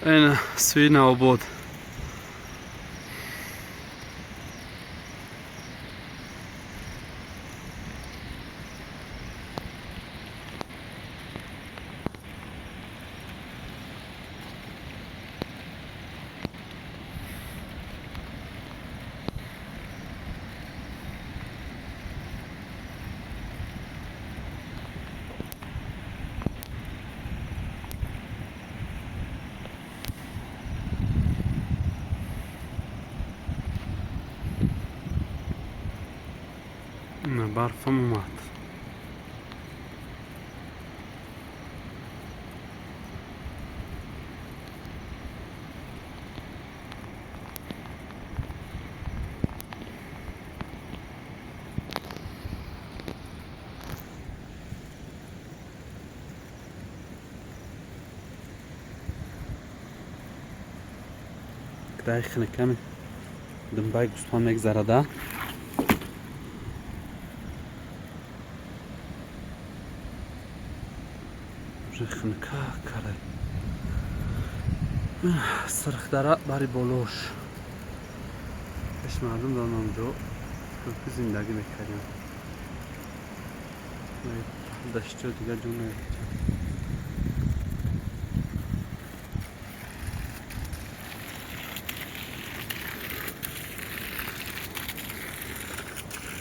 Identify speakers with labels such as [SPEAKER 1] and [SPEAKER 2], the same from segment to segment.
[SPEAKER 1] Ина сӯи Навобод. Барфам омад. Краи хинаками думбаи гӯсфанд мегзарада. Уже хинака карай. Сирхдара бари болош. Пеш мардум дар онҷо зиндагӣ мекардем. Даштиё дигар ҷо наёфтем.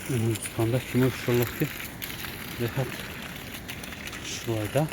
[SPEAKER 1] Гӯсфанда ки мо иншоллоҳ ки беҳад хушрӯайда.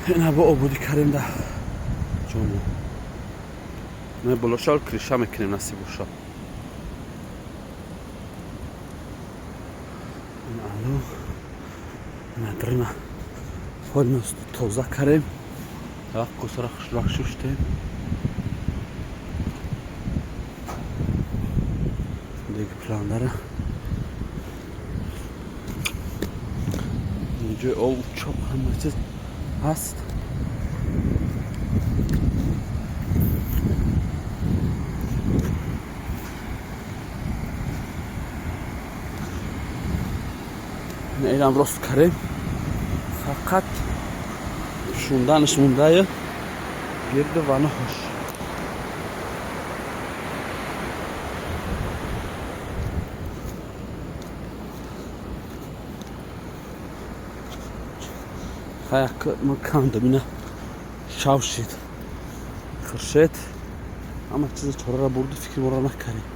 [SPEAKER 1] Ина бо ободӣ кардем да ҷомо. На болошал крыша мекунем, насиб боша. Алло. Надрина полностью тоза кардем. Як косара хушрак шуштем. Деги пландара. Инҷо об, чоп, ҳама чиз ҳаст. Инам рост кардем. Фақат шунданаш мондаю гирду ваноҳош. Хаяк ма кандам, ина шав шид. Хуршед ҳама чиза чорара бурду, фикр мора накардем.